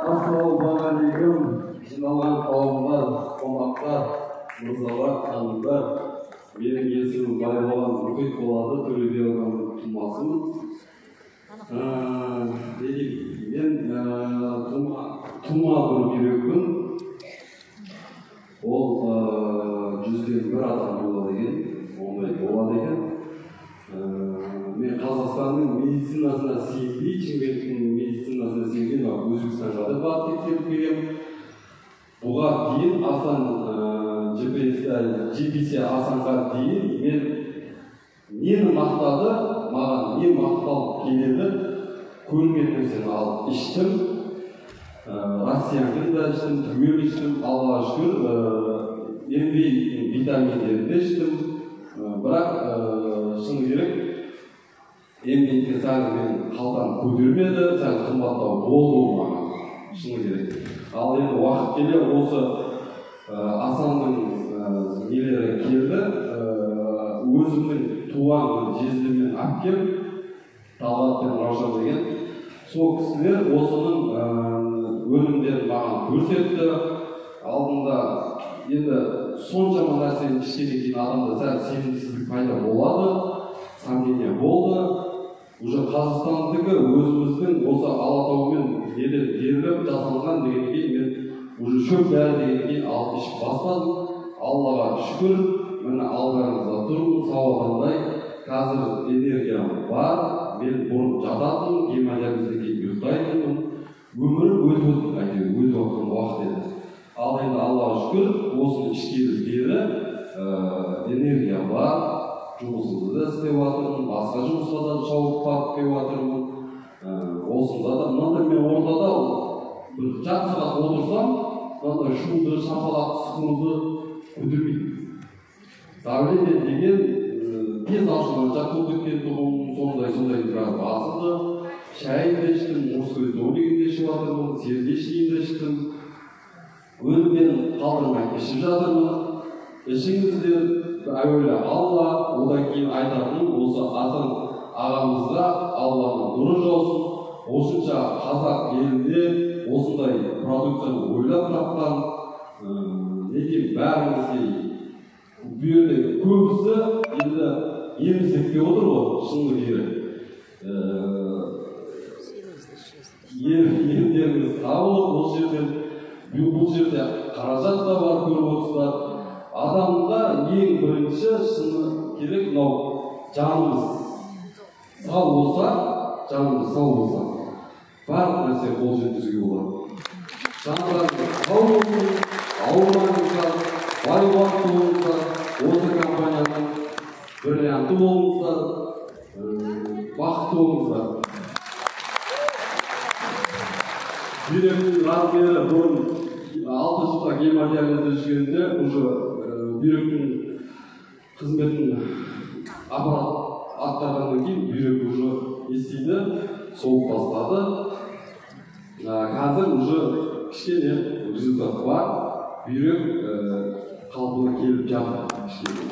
Ассалаумағалейкум, жиналған қауымдар, қонақтар, мырзалар, ханымдар. Менің есімім Байболат Мұхит болады, Төле би ауданының тумасымын. Мен тума бір бүйрекпін. Ол 101 адам болады екен, ондай болады екен. Мен Қазақстанның медицинасына сенбей, Шымкенттің медицинасына сенбей, Өзбекстанға да барып тексеріп келгенмін. Бұған дейін Асан GPS Асанға дейін мен нені мақтады, маған не мақталып келеді, көрінген нәрсені алып іштім. Россиянкін да іштім, түгел іштім, Аллаға шүкір, МВ витаминдерін де іштім. Бірақ шыны керек, МВ сәл мен қалтам көтермеді, сәл қымбаттау болды ол маған, шыны керек. Ал енді уақыт келе осы Асанның нелері келді, өзімнің туған жездем мен әпкем, Талғат пен Раушан деген, сол кісілер осының өнімдерін маған көрсетті. Алдында енді соншама нәрсені ішкеннен кейін адамда сәл сенімсіздік пайда болады, сомнение болды. Уже Қазақстандікі өзіміздің осы Алатаумен неден беріліп жасалған дегеннен кейін мен уже шөп дәрі дегеннен кейін алып ішіп бастадым. Аллаға шүкір, міне алдарыңызда тұрмын, сау адамдай. Қазір энергиям бар. Мен бұрын жататынмын, гемодиализден кейін ұйықтайтынмын. Өмірім өтіп өтіп, әйтеуір өтіп жатқан уақыт еді. Ал енді Аллаға шүкір, осыны ішкелі бері энергия бар. Жұмысымды да істеп жатырмын, басқа жұмысқа да шауып барып келіп жатырмын. Осында да мынандай мен ортада бір жарты сағат отырсам, мынандай шуды, шапалақты, сықылды көтермейді. Давление деген тез ашуланшақ болып кеткен тұғын, сондай біраз басылды. Шайын да іштім, морской тонигін де ішіп жатырмын, сердечныйын да іштім. Өніммен қалдырмай ішіп жатырмын. Ішіңіздер, әуелі Алла, одан кейін айтатыным осы Асан ағамызға Алланың нұры жаусын. Осынша қазақ елінде осындай продукцияны ойлап тапқан, не деймін, бәрімізге бұл жерде көбісі енді емізсек деп отыр ғой, шыны керек. Емдеріңіз табылып, осы жерден, бұл жерде қаражат та бар, көріп отырсыздар. Адамға ең бірінші шыны керек мынау жанымыз сау болса, жанымыз сау болса, барлық нәрсе қол жеткізуге болады. Жандарыңыз сау болсын, ауырмаңыздар, бай бақытты болыңыздар, осы компанияның бриллианты болыңыздар, бақытты болыңыздар. Бүйректің размері бұрын 6 жылда гемодиализде жүргенде уже бүйректің қызметін аппарат атқарғаннан кейін бүйрек уже не істейді, солып бастады. Қазір уже кішкене результат бар, бүйрек қалпына келіп жатыр кішкене.